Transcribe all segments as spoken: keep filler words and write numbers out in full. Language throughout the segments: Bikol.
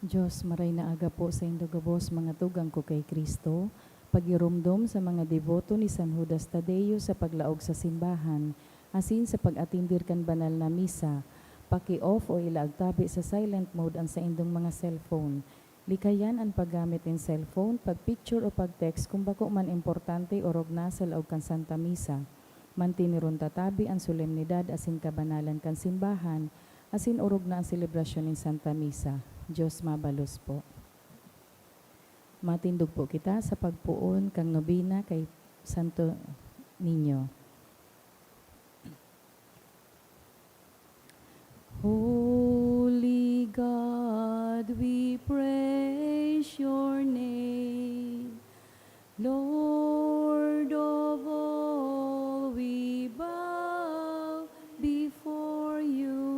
Diyos, maray na aga po saindo gabos, mga tugang ko kay Cristo. Pagiromdom sa mga deboto ni San Judas Tadeo sa paglaog sa simbahan, asin sa pag-atindir kan banal na misa. Paki-off o ilaag tabi sa silent mode an saindong mga cellphone. Likayan an paggamit nin cellphone, pag-picture o pag-text kun bako man importante orog na sa laog kan Santa Misa. Mantineron ta tabi an solemnidad asin kabanalan kan simbahan, asin orog na an selebrasyon nin Santa Misa. Diyos mabalos po. Matindog po kita sa pagpoon kan nobena kay Santo Niño. Holy God, we praise your name. Lord of all, we bow before you.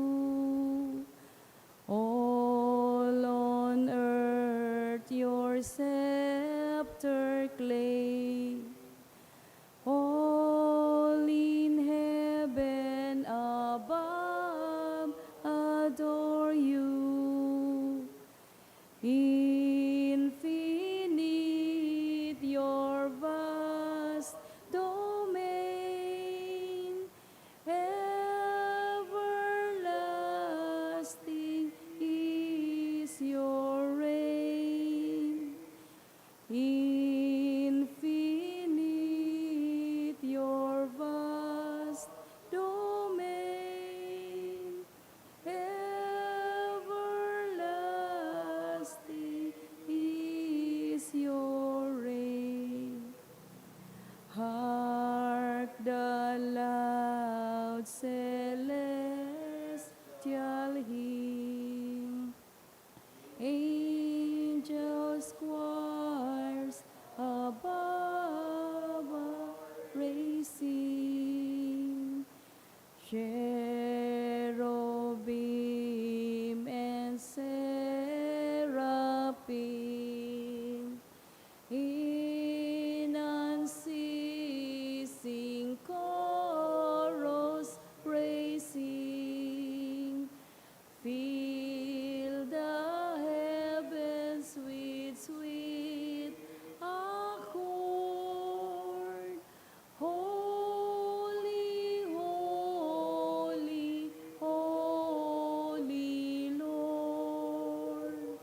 All on earth your scepter claim. All in heaven above adore you. Infinite your vast domain, everlasting is your reign. Infinite your vast domain, everlasting is your reign. Hark the loud celestial hymn. Angels, choirs above are raising. Cherubim and seraphim in unceasing chorus praising. Fill the heavens with sweet accord. Holy, holy, holy Lord.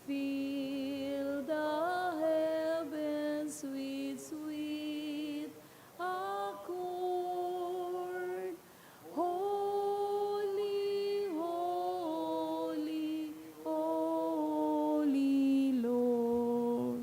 Fill the heavens with sweet accord. Holy, holy, holy Lord.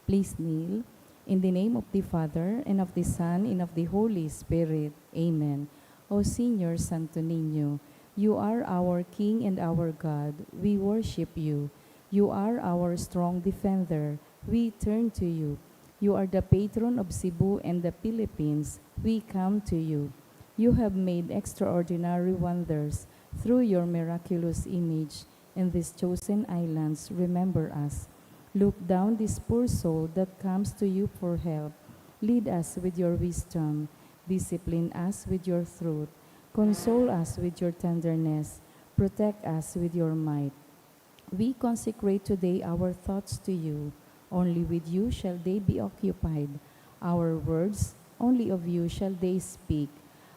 Please kneel. In the name of the Father, and of the Son, and of the Holy Spirit. Amen. O Señor Santo Niño, you are our King and our God. We worship you. You are our strong defender. We turn to you. You are the patron of Cebu and the Philippines. We come to you. You have made extraordinary wonders through your miraculous image in these chosen islands. Remember us. Look down this poor soul that comes to you for help. Lead us with your wisdom. Discipline us with your truth. Console us with your tenderness. Protect us with your might. We consecrate today our thoughts to you. Only with you shall they be occupied. Our words, only of you shall they speak.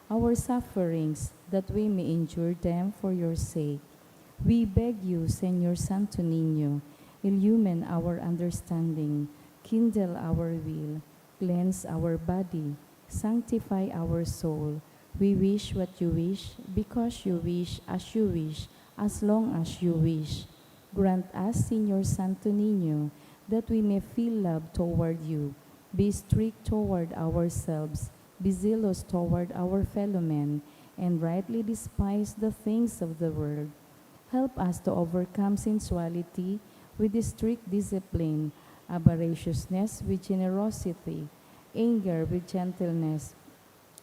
Our sufferings, that we may endure them for your sake. We beg you, Señor Santo Niño, illumine our understanding, kindle our will, cleanse our body, sanctify our soul. We wish what you wish, because you wish, as you wish, as long as you wish. Grant us, Señor Santo Niño, that we may feel love toward you, be strict toward ourselves, be zealous toward our fellow men, and rightly despise the things of the world. Help us to overcome sensuality with strict discipline, avariciousness with generosity, anger with gentleness,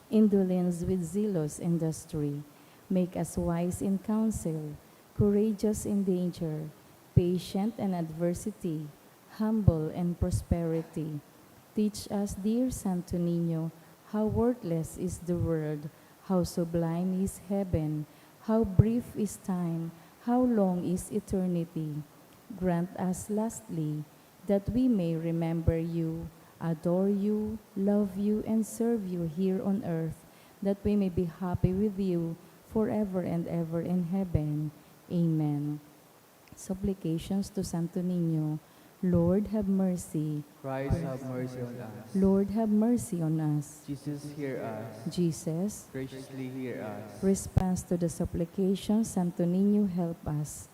indolence with zealous industry. Make us wise in counsel, courageous in danger, patient in adversity, humble in prosperity. Teach us, dear Santo Niño, how worthless is the world, how sublime is heaven, how brief is time, How long is eternity? Grant us, lastly, that we may remember you, adore you, love you, and serve you here on earth, that we may be happy with you forever and ever in heaven. Amen. Supplications to Santo Niño. Lord, have mercy. Christ, have mercy on us. Lord, have mercy on us. Jesus, hear us. Jesus, Graciously hear us. Response to the supplication, Santo Niño, help us.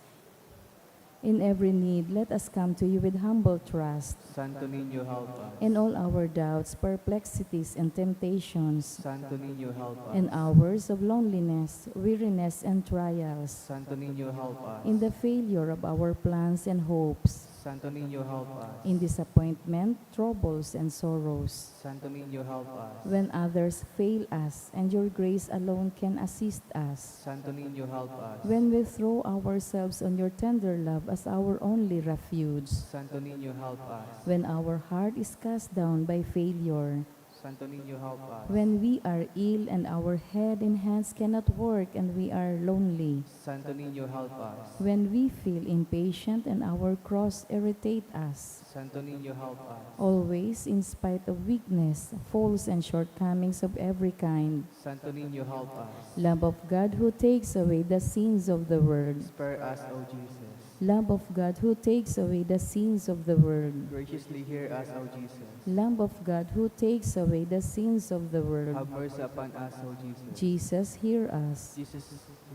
In every need, let us come to you with humble trust. Santo Niño, help us. In all our doubts, perplexities, and temptations, Santo Niño, help us. In hours of loneliness, weariness, and trials, Santo Niño, help us. In the failure of our plans and hopes, Santo Niño, help us. In disappointment, troubles, and sorrows, Santo Niño, help us. When others fail us and your grace alone can assist us, Santo Niño, help us. When we throw ourselves on your tender love as our only refuge, Santo Niño, help us. When our heart is cast down by failure, Santo Niño, help us. When we are ill and our head and hands cannot work and we are lonely, Santo Niño, help us. When we feel impatient and our cross irritate us, Santo Niño, help us. Always, in spite of weakness, faults, and shortcomings of every kind, Santo Niño, help us. Lamb of God who takes away the sins of the world, Spare us, O Jesus. Lamb of God who takes away the sins of the world, Graciously hear us, O Jesus. Lamb of God who takes away the sins of the world, Have mercy upon us, O Jesus. Jesus, hear us. Jesus,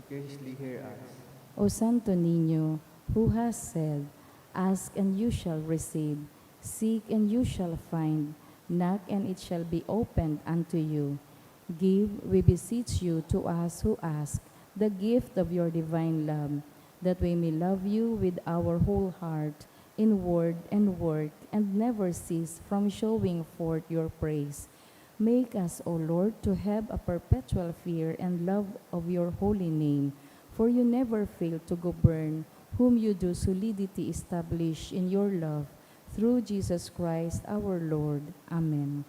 graciously hear us. O Santo Niño, who has said, "Ask and you shall receive, seek and you shall find, knock and it shall be opened unto you." Give, we beseech you, to us who ask the gift of your divine love, that we may love you with our whole heart, in word and work, and never cease from showing forth your praise. Make us, O Lord, to have a perpetual fear and love of your holy name, for you never fail to govern whom you do solidity establish in your love, through Jesus Christ our Lord. Amen.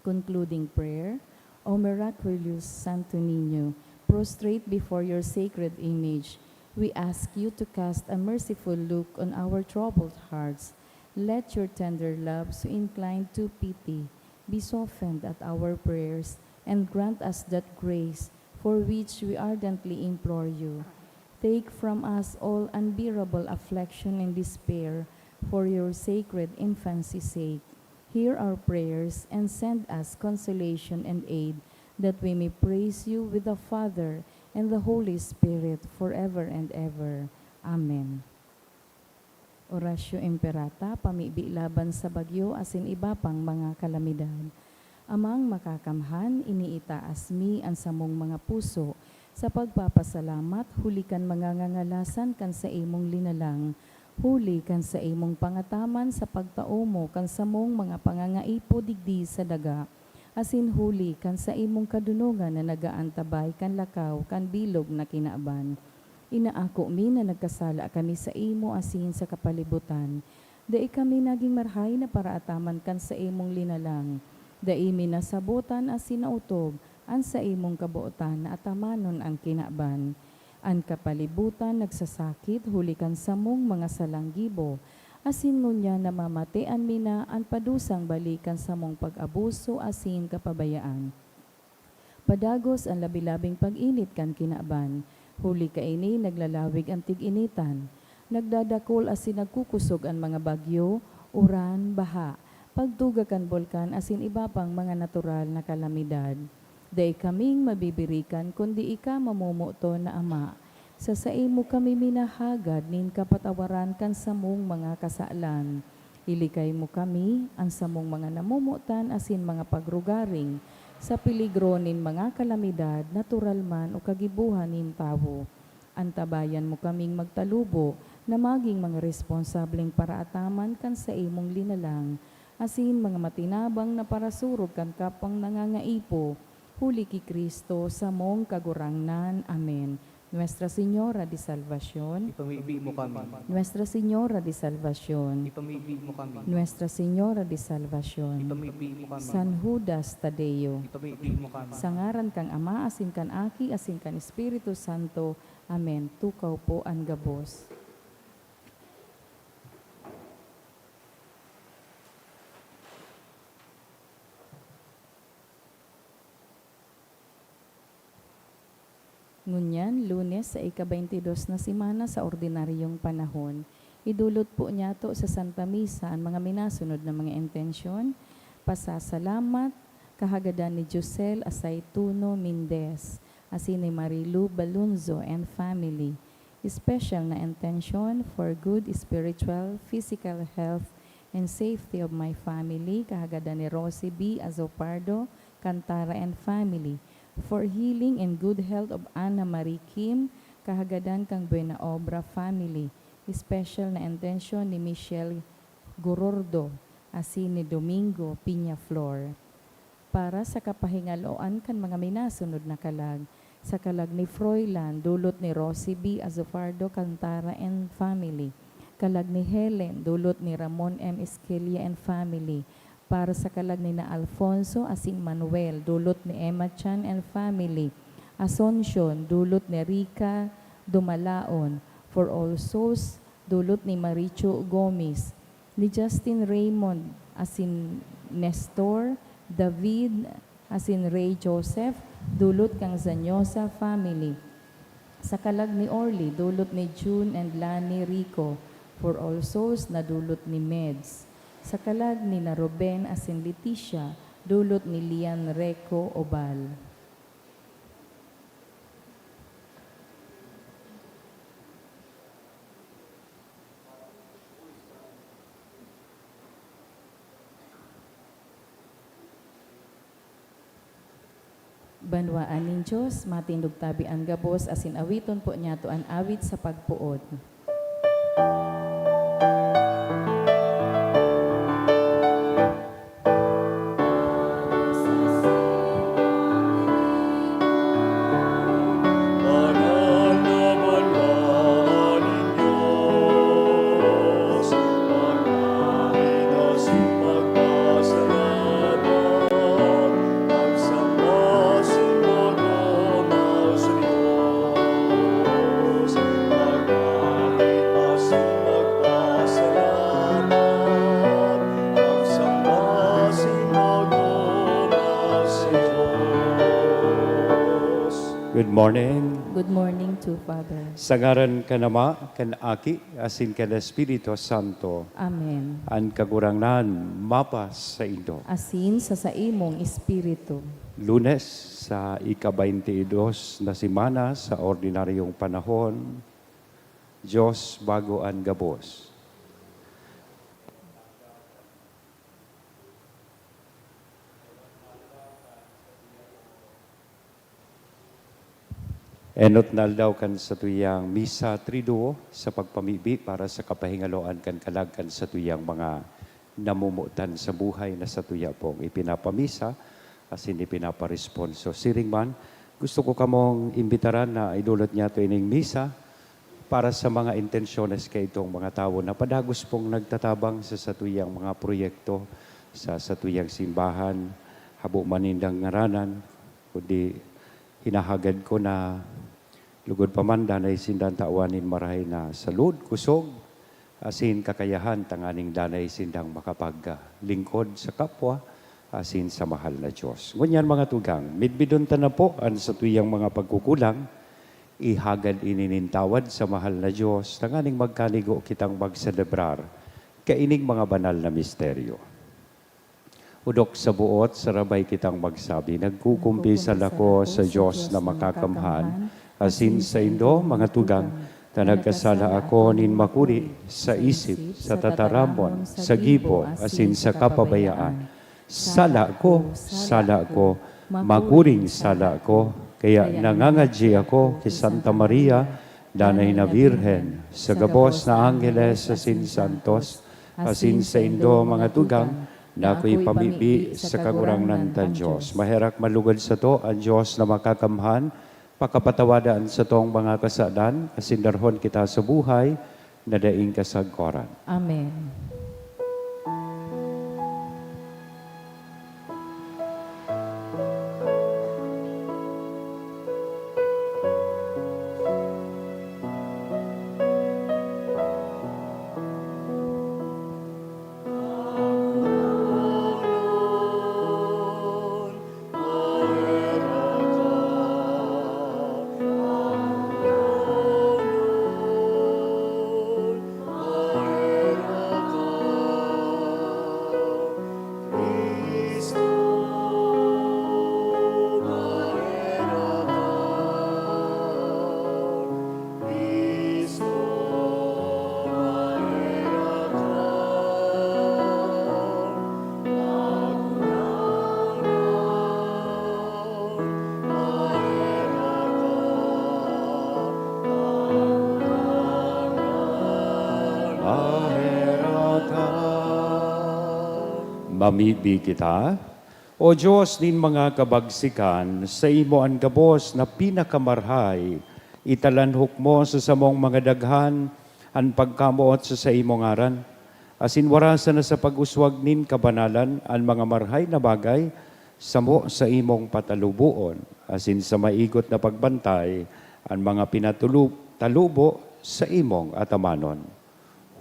Concluding prayer. O miraculous Santo Niño, prostrate before your sacred image, we ask you to cast a merciful look on our troubled hearts. Let your tender love, so inclined to pity, be softened at our prayers, and grant us that grace for which we ardently implore you. Take from us all unbearable affliction and despair for your sacred infancy's sake. Hear our prayers and send us consolation and aid, that we may praise you with the Father and the Holy Spirit forever and ever. Amen. Oratio Imperata, pamibi laban sa bagyo asin iba pang mga kalamidad. Amang Makakamhan, iniitaas mi an samong mga puso sa pagpapasalamat huli kan mga ngangalasan kan saimong linalang, huli kan saimong pangataman sa pagtao mo kan samong mga pangangaipo digdi sa daga, asin huli kan saimong kadonongan na nag-aantabay kan lakaw kan bilog na kinaban. Inaako mi na nagkasala kami saimo asin sa kapalibutan. Dai kami nagin marahay na paraataman kan saimong linalang. Dai mi nasabotan asin naotob an saimong kabotan na atamanon an kinaban. An kapalibutan nagsasakit huli kan samong mga salang gibo, asin ngunyan namamatean mi na an padusang balik kan samong pag-abuso asin kapabayaan. Padagos an labi-labing pag-init kan kinaban, huli kaini naglalawig an tig-initan, nagdadakul asin nagkukusog an mga bagyo, uran, baha, pagtuga kan bulkan asin iba pang mga natural na kalamidad. Dai kaming mabibirikan kundi ika mamomoton na Ama. Sa saimo kami minahagad nin kapatawaran kan samong mga kasalan. Ilikay mo kami, an samong mga namomotan asin mga pagrugaring, sa peligro nin mga kalamidad, natural man o kagibohan nin tawo. Antabayan mo kaming magtalubo na magin mga responsableng paraataman kan saimong linalang, asin mga matinabang na parasurog kan kapwang nangangaipo, huli ki Cristo, samong Kagurangnan. Amen. Nuestra Señora de Salvacion. Ipamibi mo kami. Nuestra Señora de Salvacion. Ipamibi mo kami. Nuestra Señora de Salvacion. Ipamibi mo kami. San Judas Tadeo. Ipamibi mo kami. Sa ngaran kan Ama, asin kan Aki, asin kan Espiritu Santo. Amen. Tukaw po an gabos. Ngunyan, Lunes sa ika-baynte dos na semana sa ordinaryong panahon, idulot po niyato sa Santa Misa an mga minasunod na mga intensyon: pasasalamat, kahagadan ni Josel Asaytuno Mendez, asin ni Marilu Balunzo and family. Special na intensyon for good spiritual, physical health, and safety of my family, kahagadan ni Rosie B Azopardo Cantara and family. For healing and good health of Anna Marie Kim, kahagadan kan Buena Obra family. Special na intensyon ni Michelle Gorordo, asin ni Domingo Peñaflor. Para sa kapahingaloan kan mga minasunod na kalag, sa kalag ni Froilan, dulot ni Rosie B Azofardo Cantara and family. Kalag ni Helen, dulot ni Ramon M Esquella and family. Para sa kalag ni na Alfonso asin Manuel, dulot ni Emma Chan and family. Asuncion, dulot ni Rica Dumalaon. For All Souls, dulot ni Maricho Gomez, ni Justin Raymond asin Nestor, David asin Ray Joseph, dulot kan Zanyosa family. Sa kalag ni Orly, dulot ni June and Lani Rico. For All Souls, na dulot ni Meds. Sa kalag ni na Ruben asin Leticia, dulot ni Lian Reco Obal. Banwaan nin Dios, matindog tabi an gabos, asin awiton po niyato an awit sa pagpoon. Good morning. Good morning too, Father. Sa ngaran kan Ama, kan Aki, asin kan Espiritu Santo. Amen. An Kagurangnan mapasaindo. Asin sa saimong espiritu. Lunes sa ika-baynte y dos na semana sa ordinaryong panahon, Dios bago an gabos. Enot na aldaw kan satuyang Misa Triduo sa pagpamibi para sa kapahingaloan kan kalag kan satuyang mga namomotan sa buhay na satuya pong ipinapamisa asin ipinaparesponso. Siring man, gusto ko kamong imbitaran na idulot niyato ining misa para sa mga intensyones kaitong mga tawo na padagos pong nagtatabang sa satuyang mga proyekto, sa satuyang simbahan, habo man nindang ngaranan, kundi hinahagad ko na lugod pa man danay sindang tawan nin marahay na salud, kusog, asin kakayahan tanganing danay sindang makapaglingkod sa kapwa asin sa mahal na Dios. Ngunyan, mga tugang, midbidon ta na po an satuyang mga pagkukulang, ihagad ini nin tawad sa mahal na Dios tanganing magkanigo kitang magselebrar kaining mga banal na misteryo. Odok sa buot, sarabay kitang magsabi, "Nagkukumpisal ako sa Dios na makakamhan, asin saindo, mga tugang, ta nagkasala ako nin makuri sa isip, sa tataramon, sa gibo, asin sa kapabayaan. Sala ko, sala ko, makuring sala ko." Kaya nangangadyi ako ki Santa Maria, danay na Birhen, sa gabos na angheles asin santos, asin saindo, mga tugang, na ako ipamibi sa Kagurangnan tang Dios. Maherak malugod sato an Dios na makakamhan, Pakapatawada an satong mga kasadan, asin darhon kita sa buhay na daing kasagkoran. Amen. Mamibi kita. O Dios nin mga kabagsikan, saimo an gabos na pinakamarhay, italanhok mo sa samong mga daghan an pagkamoot sa saimong ngaran, asin warasan na sa pag-uswag nin kabanalan an mga marhay na bagay samo saimong pataluboon, asin sa maigot na pagbantay an mga pinatulu-, talubo saimong atamanon.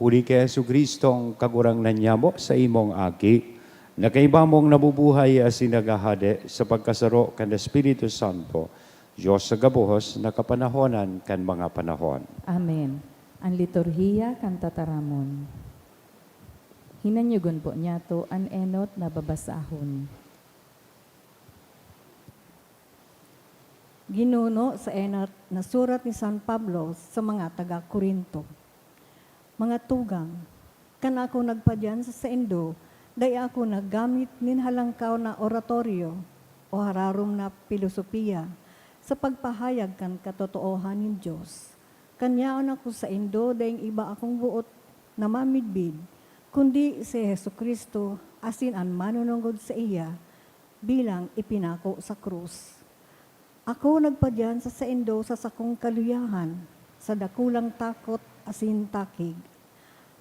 Huli ki Jesu-Cristong Kagurangnan nyamo, saimong Aki, na kaiba mong nabubuhay asin naghahade sa pagkasaro kan Espiritu Santo, Dios sa gabos na kapanahonan kan mga panahon. Amen. An liturhiya kan tataramon. Hinanyugon po niyato an enot na babasahon. Ginuno sa enot na surat ni San Pablo sa mga taga Corinto. Mga tugang, kan ako nagpadiyan sa saindo, dai ako naggamit nin halangkaw na oratoryo o hararom na pilosopiya sa pagpahayag kan katotoohan nin Dios. Kan yaon ako saindo, daing iba akong boot na mamidbid, kundi si Jesu-Cristo asin an manunungod saiya bilang ipinako sa krus. Ako nagpadiyan sa saindo sa sakong kaluyahan, sa dakulang takot asin takig.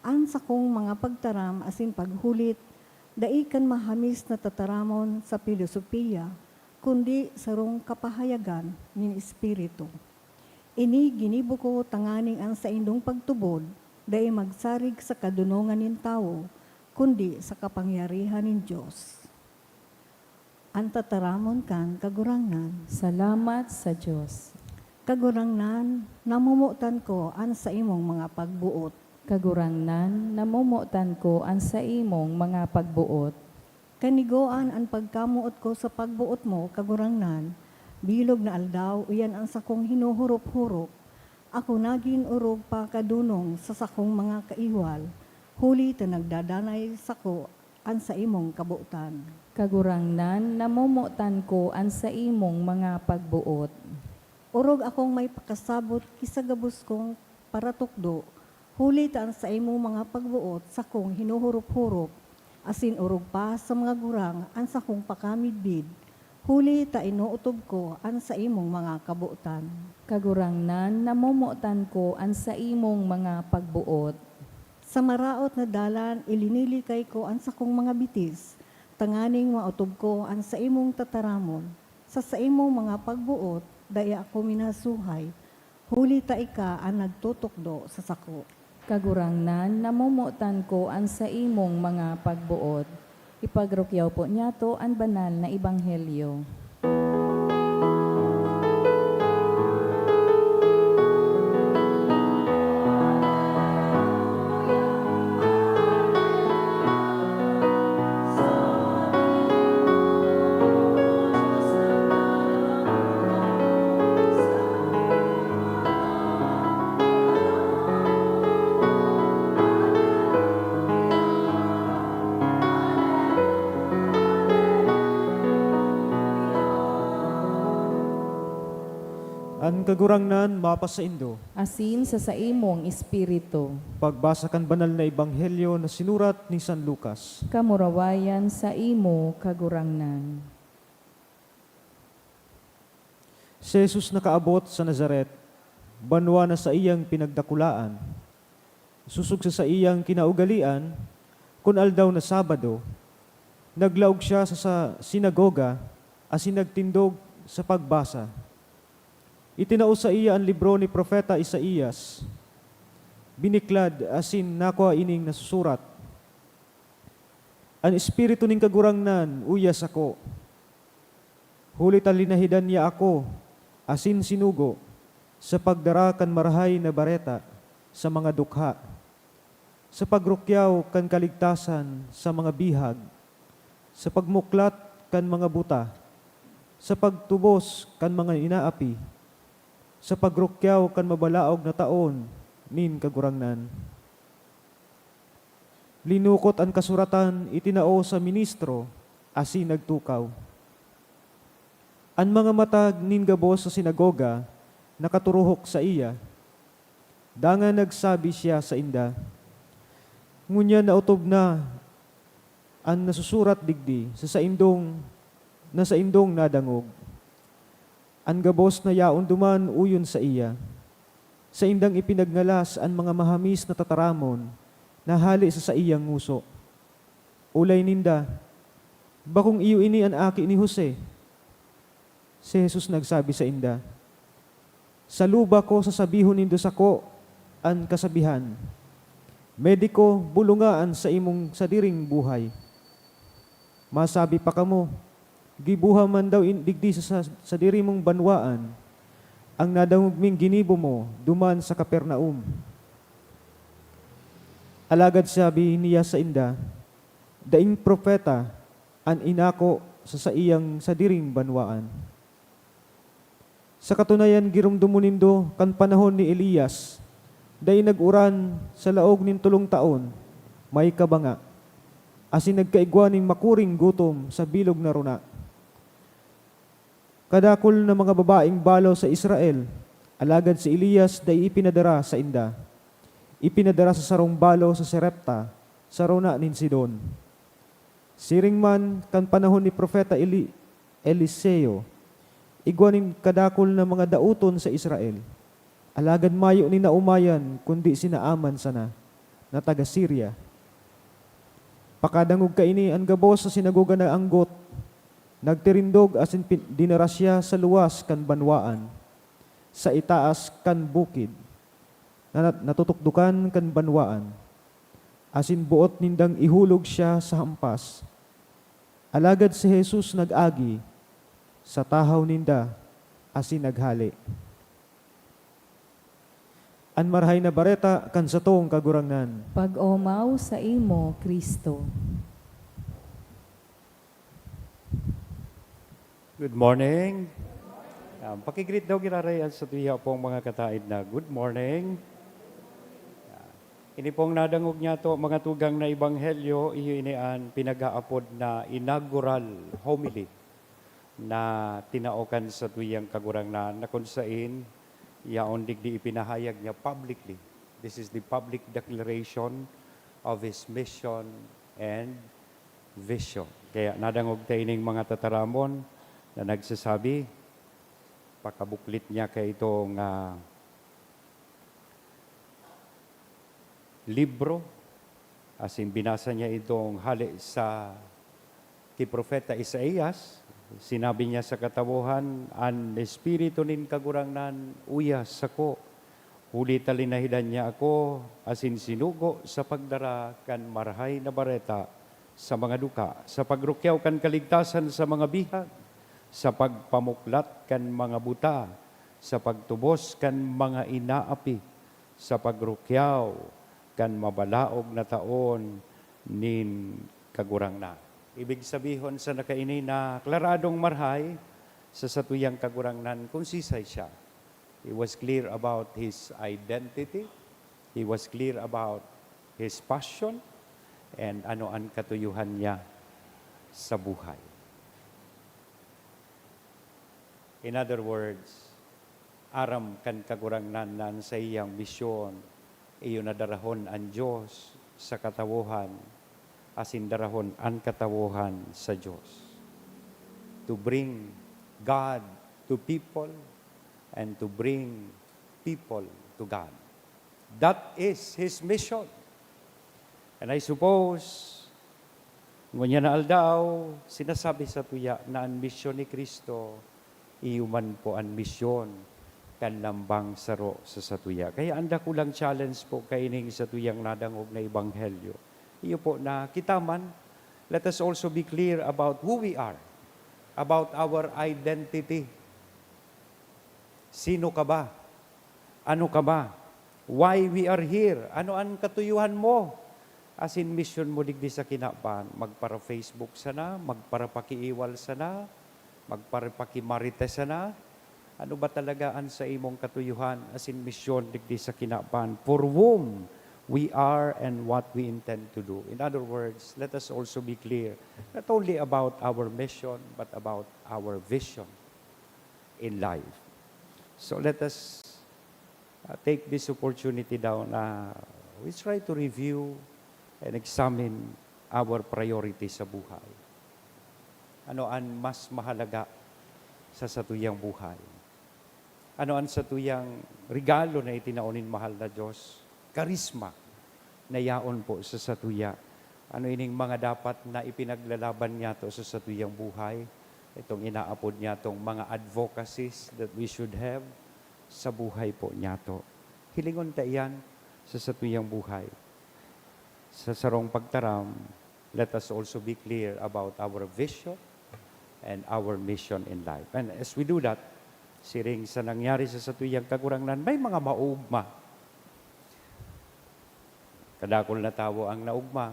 An sakong mga pagtaram asin paghulit dai kan mahamis na tataramon sa pilosopiya, kundi sarong kapahayagan nin Espiritu. Ini ginibo ko tanganing an saindong pagtubod dai magsarig sa kadonongan nin tawo, kundi sa kapangyarihan nin Dios. An tataramon kan Kagurangnan. Salamat sa Dios. Kagurangnan, namomotan ko an saimong mga pagboot. Kagurangnan, namomotan ko an saimong mga pagboot. Kanigoan an pagkamoot ko sa pagboot mo, Kagurangnan. Bilog na aldaw, iyan an sakong hinuhurop-hurop. Ako nagin orog pa kadonong sa sakong mga kaiwal, huli ta nagdadanay sako an saimong kabotan. Kagurangnan, namomotan ko an saimong mga pagboot. Orog akong may pakasabot ki sa gabos kong paratukdo, huli ta an saimong mga pagboot sakong hinuhurop-hurop, asin orog pa sa mga gurang an sakong pakamidbid, huli ta inootob ko an saimong mga kabotan. Kagurangnan, namomotan ko an saimong mga pagboot. Sa maraot na dalan ilinilikay ko an sakong mga bitis, tanganing maotob ko an saimong tataramon. Sa saimong mga pagboot, dai ako minasuhay, huli ta ika an nagtutukdo sa sako. Kagurangnan, namomotan ko an saimong mga pagboot. Ipagrukyaw po niyato an banal na ebanghelyo. An Kagurangnan mapasaindo. Asin sa saimong espiritu. Pagbasa kan Banal na Ebanghelyo na sinurat ni San Lucas. Kamurawayan saimo, Kagurangnan. Si Jesus nakaabot sa Nazaret, banwa na saiyang pinagdakulaan. Sosog sa saiyang kinaugalean, kun aldaw na Sabado, naglaog siya sa, sa sinagoga asin nagtindog sa pagbasa. Itinao saiya an libro ni Propeta Isaias, biniklad asin nakua ining nasusurat, "An Espiritu nin Kagurangnan uya sako, huli ta linahidan niya ako asin sinugo sa pagdara kan Marahay na Bareta sa mga dukha, sa pagrukyaw kan kaligtasan sa mga bihag, sa pagmuklat kan mga buta, sa pagtubos kan mga inaapi, sa pagrukyaw kan mabalaog na taon nin Kagurangnan." Linukot an kasuratan, itinao sa ministro, asin nagtukaw. An mga mata nin gabos sa sinagoga nakaturuhok saiya. Dangan nagsabi siya sainda, "Ngunyan naotob na an nasusurat digdi sa saindong, na saindong nadangog. An gabos na yaon duman uyon saiya. Saindang ipinagngalas an mga mahamis na tataramon na hale sa saiyang ngoso. Olay ninda, bakong iyo ini an aki ni Jose?" Si Jesus nagsabi sainda, "Sa luba ko sasabihon nindo sako an kasabihan, 'Mediko, bulonga an saimong sadiring buhay.' Masabi pa kamo, 'Giboha man daw in, digdi sa, sa, sadiri mong banwaan an nadangog ming ginibo mo duman sa Capernaum.' Alagad sabi niya sainda, 'Daing propeta an inako sa saiyang sadiring banwaan.'" Sa katunayan, giromdomon nindo kan panahon ni Elias, dai nag-uran sa laog nin tolong taon, may kabanga, asin nagkaigwa nin makuring gutom sa bilog na rona. Kadakul na mga babaeng balo sa Israel, alagad si Elias dai ipinadara sainda. Ipinadara sa sarong balo sa Sarepta, sa rona nin Sidon. Siring man kan panahon ni Propeta Eli-, Eliseo, igwa nin kadakul na mga daoton sa Israel, alagad mayo nin naomayan kundi si Naaman sana, na taga Siria. Pakadangog kaini, an gabos sa sinagoga naanggot, nagtirindog asin pin-, dinara siya sa luwas kan banwaan, sa itaas kan bukid, na nat-, natutukdokan kan banwaan, asin boot nindang ihulog siya sa hampas. Alagad si Jesus nag-agi sa tahaw ninda asin naghale. An Marahay na Bareta kan satong Kagurangnan. Pag-omaw saimo, Cristo. Good morning. Um, paki-greet daw giraray an satuya pong mga kataed na, "Good morning." Ini pong nadangog niyato, mga tugang, na ebanghelyo, iyo ini an pinag-aapod na inaugural homily na tinao kan satuyang Kagurangnan, na kun sain yaon digdi ipinahayag niya publicly. This is the public declaration of his mission and vision. Kaya nadangog ta ining mga tataramon na nagsasabi, pakabuklit niya kaitong, ah, libro, asin binasa niya itong hale sa ki Propeta Isaias. Sinabi niya sa katawohan, "An Espiritu nin Kagurangnan uya sako, huli ta linahidan niya ako asin sinugo sa pagdara kan Marahay na Bareta sa mga duka, sa pagrukyaw kan kaligtasan sa mga bihag, sa pagpamuklat kan mga buta, sa pagtubos kan mga inaapi, sa pagrukyaw kan mabalaog na taon nin Kagurangnan." Ibig sabihon sana kaini na klaradong marahay sa satuyang Kagurangnan kun siisay siya. He was clear about his identity. He was clear about his passion and ano an katuyuhan niya sa buhay. In other words, aram kan Kagurangnan na an saiyang misyon iyo na darahon an Dios sa katawohan asin darahon an katawohan sa Dios. To bring God to people and to bring people to God. That is his mission. And I suppose, ngunyan na aldaw, sinasabi satuya na an misyon ni Cristo, iyo man po an misyon kan lambang saro sa satuya. Kaya an dakulang challenge po kaining satuyang nadangog na ebanghelyo, iyo po na kita man, let us also be clear about who we are, about our identity. Sino ka ba? Ano ka ba? Why we are here? Ano an katuyuhan mo? Asin misyon mo digdi sa kinaban, magpara-Facebook sana, magparapakiiwal sana, magparapakimarites sana? Ano ba talaga an sa imong katuyuhan asin misyon digdi sa kinaban? For whom we are and what we intend to do. In other words, let us also be clear, not only about our mission, but about our vision in life. So let us, uh, take this opportunity daw na we try to review and examine our priority sa buhay. Ano an mas mahalaga sa satuyang buhay? Ano an satuyang regalo na itinao nin mahal na Dios? Karisma na yaon po sa satuya. Ano ining mga dapat na ipinaglalaban niyato sa satuyang buhay? Itong inaapod niyatong mga advocacies that we should have sa buhay po niyato. Hilingon ta iyan sa satuyang buhay. Sa sarong pagtaram, let us also be clear about our vision and our mission in life. And as we do that, siring sa nangyari sa satuyang Kagurangnan, may mga maugma. Kadakul na tawo ang naugma,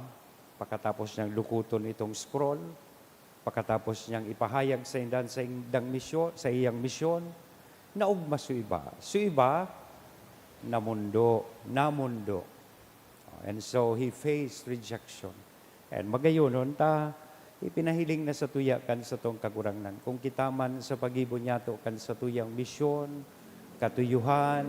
pakatapos niyang lukuton itong scroll, pakatapos niyang ipahayag sa indan sa indang misyon, sa iyang misyon, naugma su iba. Su iba, namundo, namundo. And so, he faced rejection. And magayonon ta, ipinahiling na satuya kan satong Kagurangnan. Kung kita man sa paggibo niyato kan satuyang misyon, katuyuhan,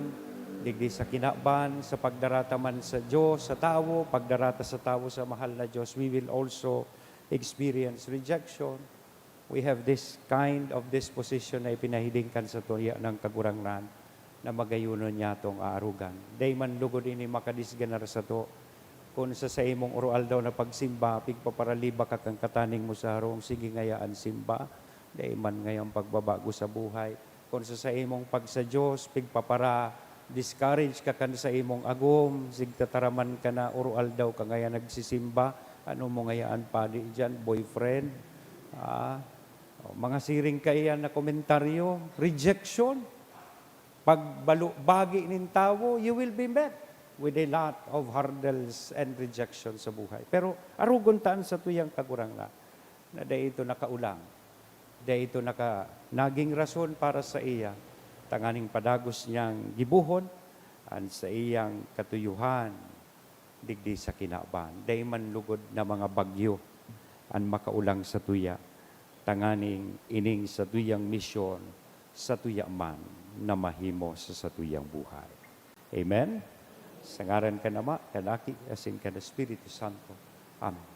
digdi sa kinaban, sa pagdarata man sa Dios, sa tawo, pagdarata sa tawo sa mahal na Dios, we will also experience rejection. We have this kind of disposition na ipinahiling kan satuya ng Kagurangnan na magayonon niyatong aarugan. Dai man lugod ini makadisganar sato. Kun sa saimong oro-aldaw na pagsimba, pigpaparaliba ka kan kataning mo sa harong, sige ngaya an simba, dai man ngayang pagbabago sa buhay. Kun sa saimong pag sa Dios, pigpapara-discourage ka kan saimong agom, sigtataraman ka na, oro-aldaw ka ngaya nagsisimba, ano mo ngaya an padi diyan, boyfriend? Ah, o, mga siring kaiyan na komentaryo, rejection. Pagbalubagi nin tawo, you will be met with a lot of hurdles and rejection sa buhay. Pero arugon ta an satuyang Kagurangnan na dai ito nakaulang, dai ito naka-, naging rason para saiya, tanganing padagos niyang gibohon an saiyang katuyuhan digdi sa kinaban. Dai man lugod na mga bagyo an makaulang satuya, tanganing ining satuyang misyon, satuya man na mahimo sa satuyang buhay. Amen? Sa ngaran kan Ama, kan Aki, asin kan Espiritu Santo. Amen.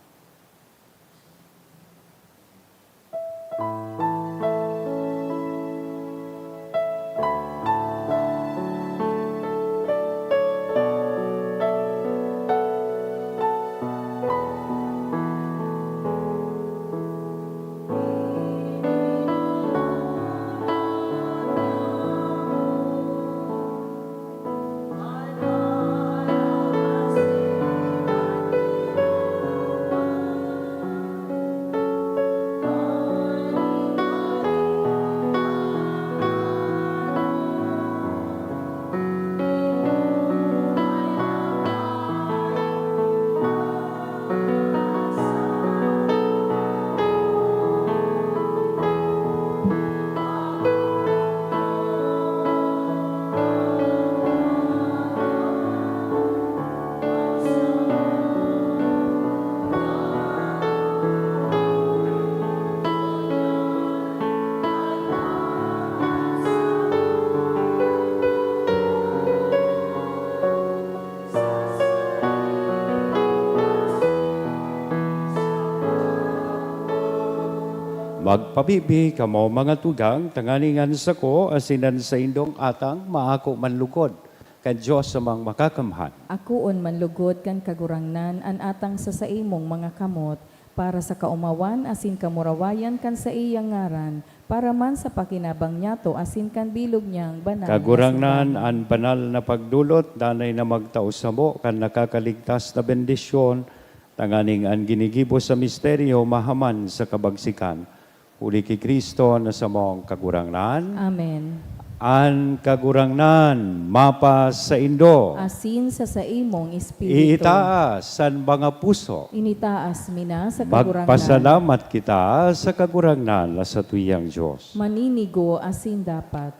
Pagpabibi kamo, mga tugang, tanganing an sako asin an saindong atang maako man lugod kan Dios Amang Makakamhan. Akoon man lugod kan Kagurangnan an atang sa saimong mga kamot, para sa kaomawan asin kamurawayan kan saiyang ngaran, para man sa pakinabang niyato asin kan bilog niyang banal na Kagurangnan, simbahan. An banal na pagdolot danay na magtao samo kan nakakaligtas na bendisyon, tanganing an ginigibo sa misteryo mahaman sa kabagsikan. Huli ki Cristo na samong Kagurangnan. Amen. An Kagurangnan mapasaindo. Asin sa saimong espiritu. Iitaas an mga puso. Initaas mi na sa Kagurangnan. Magpasalamat kita sa Kagurangnan na satuyang Dios. Maninigo asin dapat.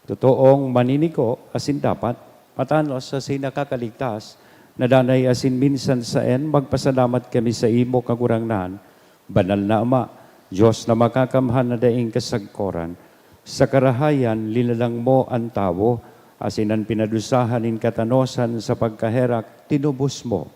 Totoong maninigo asin dapat, matanos asin nakakaligtas, na danay asin minsan saen, magpasalamat kami saimo, Kagurangnan, Banal na Ama, Dios na makakamhan na daing kasagkoran. Sa karahayan, linalang mo an tawo, asin an pinadusahan nin katanosan sa pagkaherak, tinubos mo.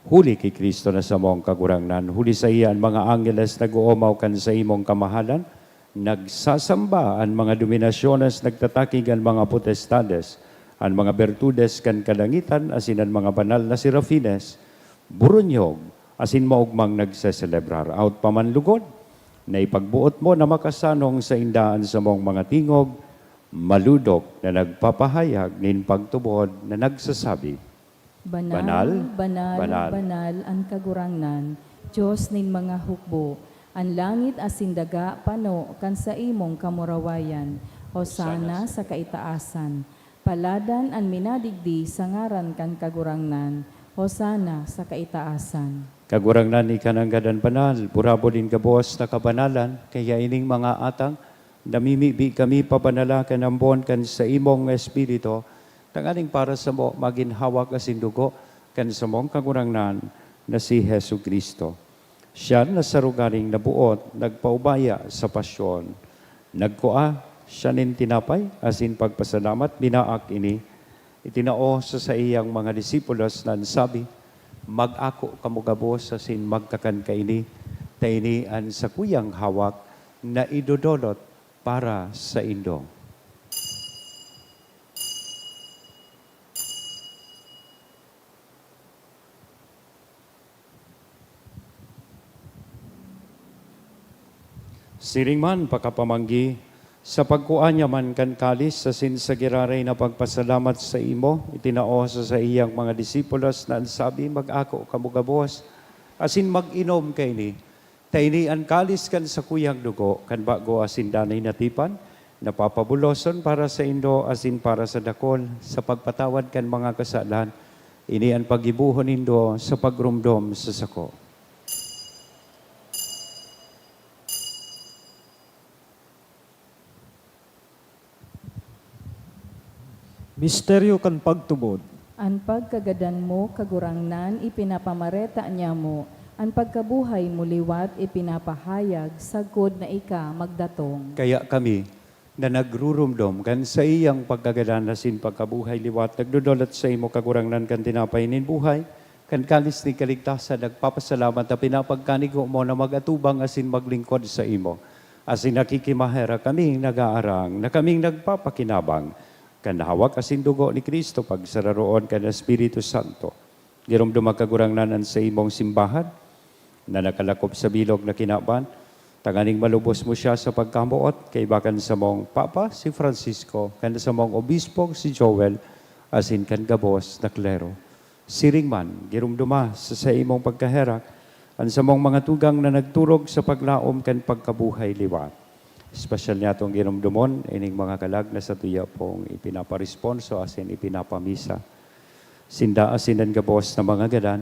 Huli ki Cristo na samong Kagurangnan, huli saiya an mga angheles nag-oomaw kan saimong kamahalan, nagsasamba an mga dominasyones, nagtatakig an mga potestades, an mga bertudes kan kalangitan asin an mga banal na serafines, buronyog asin maogmang nagseselebrar. Aot pa man lugod na ipagboot mo na makasanong sainda an samong mga tingog, malodok na nagpapahayag nin pagtubod na nagsasabi, Banal, Banal, banal, banal. Banal an Kagurangnan, Dios nin mga hukbo. An langit asin daga pano kan saimong kamurawayan. Hosana sa kaitaasan. Paladan an minadigdi sa ngaran kan Kagurangnan. Hosana sa kaitaasan. Kagurangnan, ika nanggad an banal, burabod nin gabos na kabanalan, kaya ining mga atang, namimibi kami pabanala kan ambon kan saimong Espiritu, tanganing para samo magin hawak asin dugo kan samong Kagurangnan na si Jesu-Cristo. Siya na sa rogaring naboot, nagpaubaya sa pasyon. Nagkua siya nin tinapay asin pagpasalamat, binaak ini, itinao sa saiyang mga disipulos na an sabi, "Mag-ako kamo gabos asin magkakan kaini, ta ini an sakuyang hawak na idodolot para saindo." Siring man pakapamanggi, sa pagkua niya man kan kalis asin sa giraray na pagpasalamat saimo, itinao sa saiyang mga disipulos na an sabi, "Mag-ako kamo gabos, asin mag-inom kaini, ta ini an kalis kan sakuyang dugo kan bago asin danay na tipan, na papabuloson para saindo asin para sa dakul sa pagpatawad kan mga kasalan. Ini an paggibohon nindo sa pagromdom sa sako." Misteryo kan pagtubod. An pagkagadan mo, Kagurangnan, ipinapamareta niamo, an pagkabuhay mo liwat ipinapahayag sagkod na ika magdatong. Kaya kami, na nagruromdom kan saiyang pagkagadan asin pagkabuhay liwat, nagdodolot saimo, Kagurangnan, kan tinapay nin buhay, kan kalis nin kaligtasan, nagpapasalamat ta pinapagkanigo mo na mag-atubang asin maglingkod saimo. Asin nakikimaherak kaming nag-aarang na kaming nagpapakinabang kan hawak asin dugo ni Cristo, pagsararoon kan Espiritu Santo. Giromdoma, Kagurangnan, an saimong simbahan na nakalakop sa bilog na kinaban, tanganing malubos mo siya sa pagkamoot, kaiba kan samong Papa, si Francisco, kan samong Obispong, si Joel, asin kan gabos na klero. Siring man, giromdoma sa saimong pagkaherak an samong mga tugang na nagturog sa paglaom kan pagkabuhay liwat. Espesyal niyatong giromdomon ining mga kalag na satuya pong ipinaparesponso asin ipinapamisa. Sinda asin an gabos na mga gadan,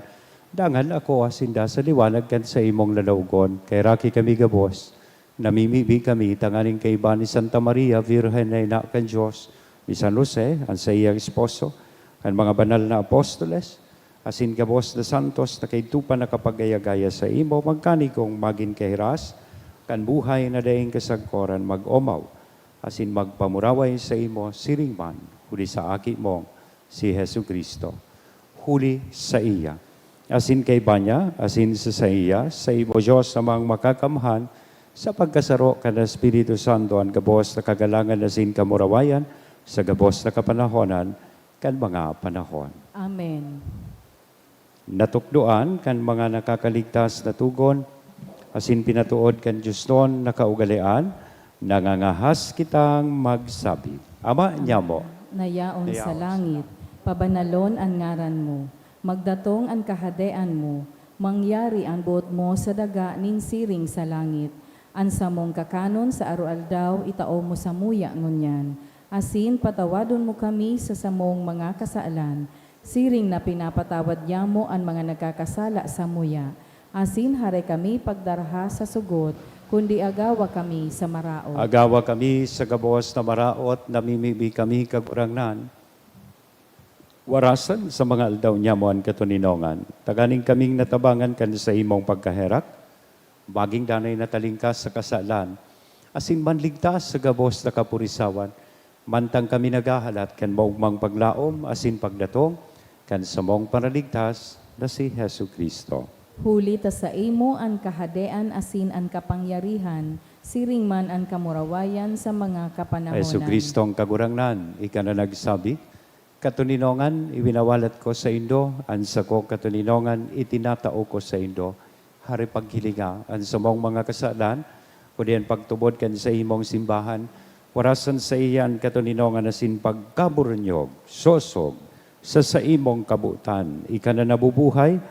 dangan akoa sinda sa liwanag kan saimong lalawogon. Kaheraki kami gabos, namimibi kami tanganing kaiba ni Santa Maria, Birhen na ina kan Dios, ni San Jose, an saiyang esposo, kan mga banal na apostoles, asin gabos na santos na kaidto pa nakapagaya-gaya saimo, magkanigong magin kahiras kan buhay na daing kasagkoran, mag-omaw asin magpamuraway saimo siring man huli sa Aki mong si Jesu-Cristo. Huli saiya, asin kaiba niya, asin sa saiya, saimo, Dios Amang Makakamhan, Sa pagkasaro kan Espiritu Santo, an gabos na kagalangan asin kamurawayan, sa gabos na kapanahonan, kan mga panahon. Amen. Natukdoan kan mga nakakaligtas na tugon, asin pinatood kan Dios non na kaugalean, nangangahas kitang magsabi. Ama nyamo, na yaon sa langit, pabanalon an ngaran mo. Magdatong an kahadean mo. Mangyari an boot mo sa daga nin siring sa langit. An samong kakanon sa aroaldaw itao mo samuya ngunyan. Asin patawadon mo kami sa samong mga kasalan, siring na pinapatawad nyamo an mga nagkakasala samuya. Asin hare kami pagdarha sa sugot, kundi agawa kami sa maraot. Agawa kami sa gabos na maraot, namimibi kami, Kagurangnan. Warasan sa mga aldaw nyamo an katoninongan, tanganing kaming natabangan kan saimong pagkaherak, magin danay na talingkas sa kasalan, asin manligtas sa gabos na kapurisawan, mantang kami naghahalat kan maogmang paglaom asin pagdatong kan samong Paraligtas na si Jesu-Cristo. Huli ta saimo an kahadean asin an kapangyarihan, siring man an kamurawayan sa mga kapanahonan. Jesu-Cristo ang Kagurangnan, ika na nagsabi, "Katoninongan, iwinawalat ko saindo, an sakong katoninongan, itinatao ko saindo." Hare paghilinga an samong mga kasalan, kundi an pagtubod kan saimong simbahan, warasan saiya an katoninongan asin pagkaburunyog, sosog, sa saimong kabotan. Ika na nabubuhay,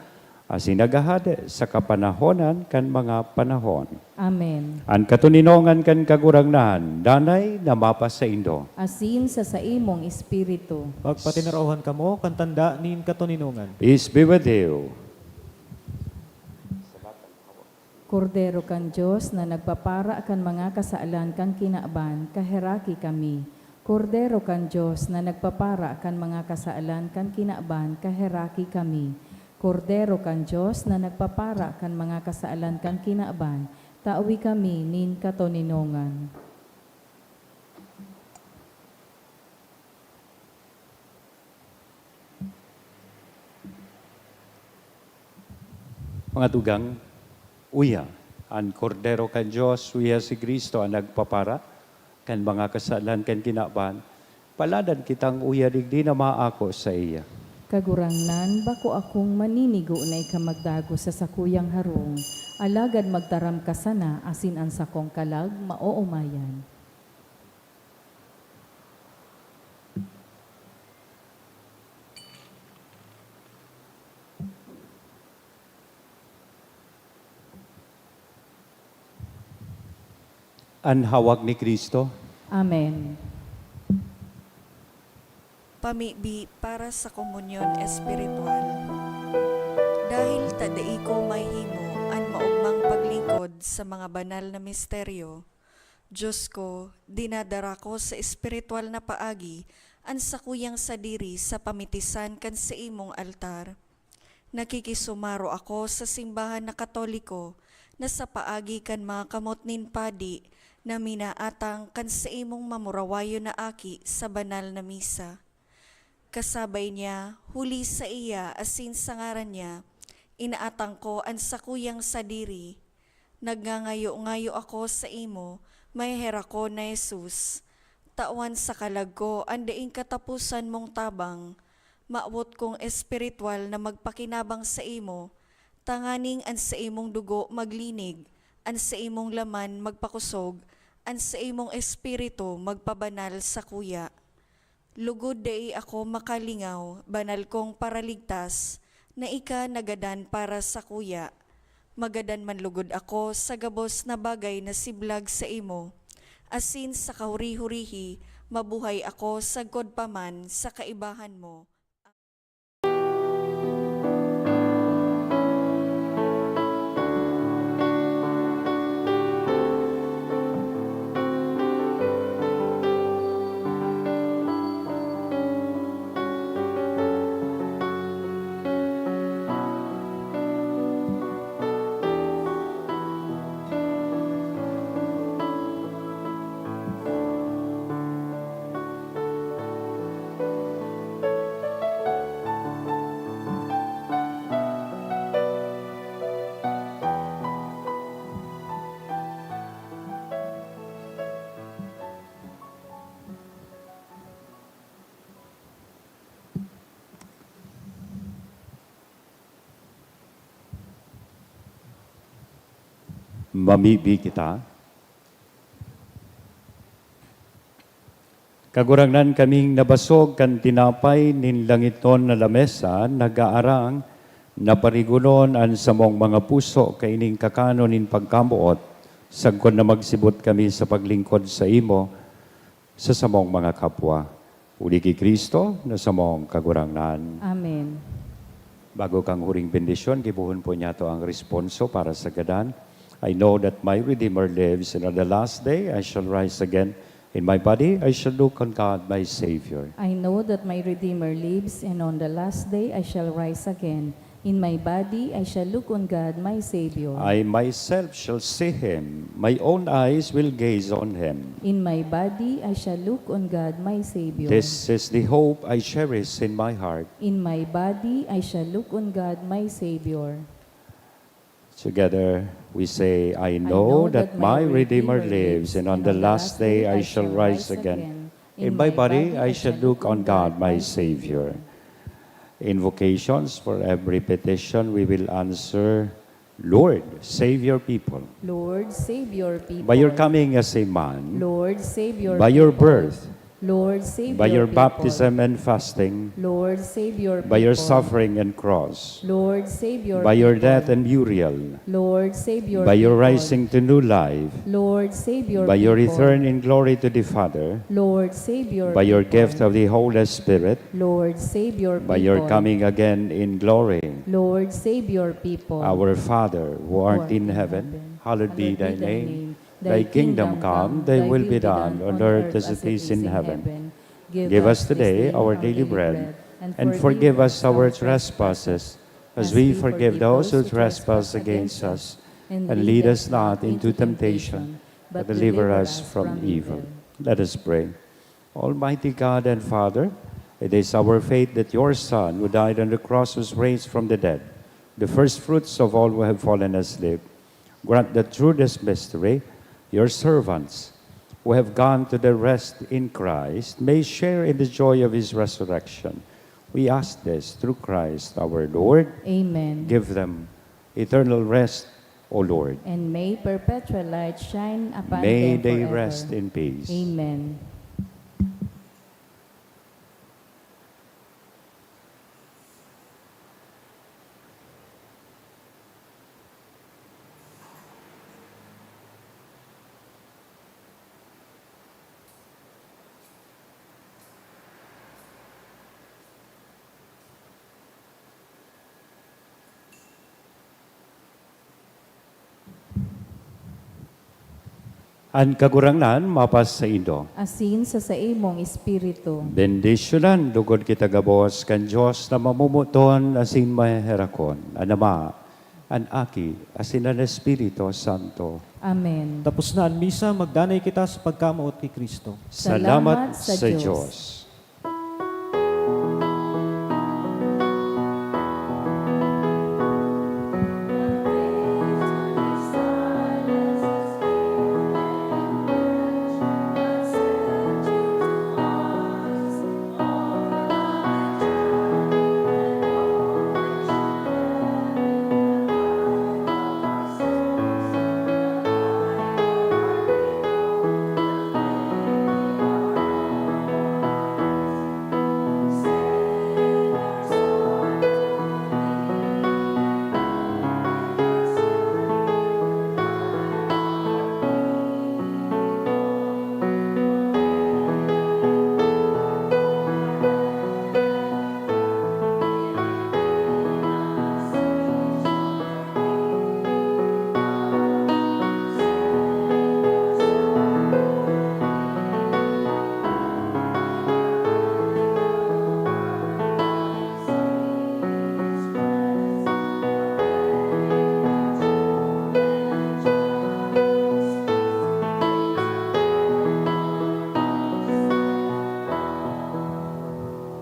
asin naghahade sa kapanahonan kan mga panahon. Amen. An katoninongan kan Kagurangnan, danay na mapasaindo. Asin sa saimong espiritu. Pagpatinarawan kamo kan tanda nin katoninongan. Peace be with you. Kordero kan Dios na nagpapara kan mga kasalan kan kinaban, kaheraki kami. Kordero kan Dios na nagpapara kan mga kasalan kan kinaban, kaheraki kami. Kordero kan Dios na nagpapara kan mga kasalan kan kinaban, tawi kami nin katoninongan. Mga tugang, uya, an Kordero kan Dios, uya si Cristo an nagpapara kan mga kasalan kan kinaban. Paladan kitang uya digdi na maako saiya. Kagurangnan, bako akong maninigo na ika magdagos sa sakuyang harong, alagad magtaram ka sana asin an sakong kalag maoomayan. An hawak ni Cristo. Amen. Pamibi para sa komunyon espiritual. Dahil ta dai ko mahimo an maogmang paglingkod sa mga banal na misteryo, Dios ko, dinadara ko sa espiritual na paagi an sakuyang sadiri sa pamitisan kan saimong altar. Nakikisumaro ako sa simbahan na Katoliko na sa paagi kan mga kamot nin padi na minaatang kan saimong mamurawayon na aki sa banal na misa. Kasabay niya, huli saiya asin sa ngaran niya, inaatang ko an sakuyang sadiri. Nagngangayo-ngayo ako saimo, maheherakon na Jesus. Tawan sa kalag ko an daing kataposan mong tabang. Mawot kong espiritual na magpakinabang saimo, tanganing an saimong dugo maglinig, an saimong laman magpakosog, an saimong espiritu magpabanal sakuya. Lugod dai ako makalingaw, banal kong Paraligtas, na ika nagadan para sakuya. Magadan man lugod ako sa gabos na bagay na siblag saimo, asin sa kahuri-hurihi, mabuhay ako sagkod pa man sa kaibahan mo. Mamibi kita. Kagurangnan, kaming nabasog kan tinapay nin langiton na lamesa, nagaarang na parigonon an samong mga puso kaining kakanon nin pagkamoot, sagkod na magsibot kami sa paglingkod saimo sa samong mga kapwa. Huli ki Cristo na samong Kagurangnan. Amen. Bago kan huring bendisyon, gibohon po niyato ang responso para sa gadan. "I know that my Redeemer lives, and on the last day I shall rise again. In my body I shall look on God, my Savior." I know that my Redeemer lives, and on the last day I shall rise again. In my body I shall look on God, my Savior. "I myself shall see him. My own eyes will gaze on him." In my body I shall look on God, my Savior. "This is the hope I cherish in my heart." In my body I shall look on God, my Savior. Together we say, "I know that my Redeemer lives, and on the last day I shall rise again. In my body I shall look on God, my Savior." Invocations. For every petition we will answer, "Lord, save your people." Lord, save your people. By your coming as a man. Lord, save your By your people. Birth. Lord, save By your your people. Baptism and fasting. Lord, save your By your people. Suffering and cross. Lord, save your By your people. Death and burial. Lord, save your By your people. Rising to new life. Lord, save your By your people. Return in glory to the Father. Lord, save your By your people. Gift of the Holy Spirit. Lord, save your By your people. Coming again in glory. Lord, save your people. Our Father, who art in heaven, hallowed be thy name. Thy kingdom come, thy will be done on earth as it is in heaven. Give us today our daily bread, and forgive us our trespasses, as we forgive those who trespass against us. And lead us not into temptation, but deliver us from evil. Let us pray. Almighty God and Father, it is our faith that your Son, who died on the cross, was raised from the dead, the first fruits of all who have fallen asleep, grant that through this mystery, your servants, who have gone to their rest in Christ, may share in the joy of his resurrection. We ask this through Christ our Lord. Amen. Give them eternal rest, O Lord. And may perpetual light shine upon May them they forever. Rest in peace. Amen. An Kagurangnan mapasaindo. Asin sa saimong espiritu. Bendisyonan lugod kita gabos kan Dios na mamomoton asin maheherakon, an Ama, an Aki, asin an Espiritu Santo. Amen. Tapos na an misa, magdanay kita sa pagkamoot ki Cristo. Salamat sa Dios.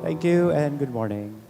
Thank you and good morning.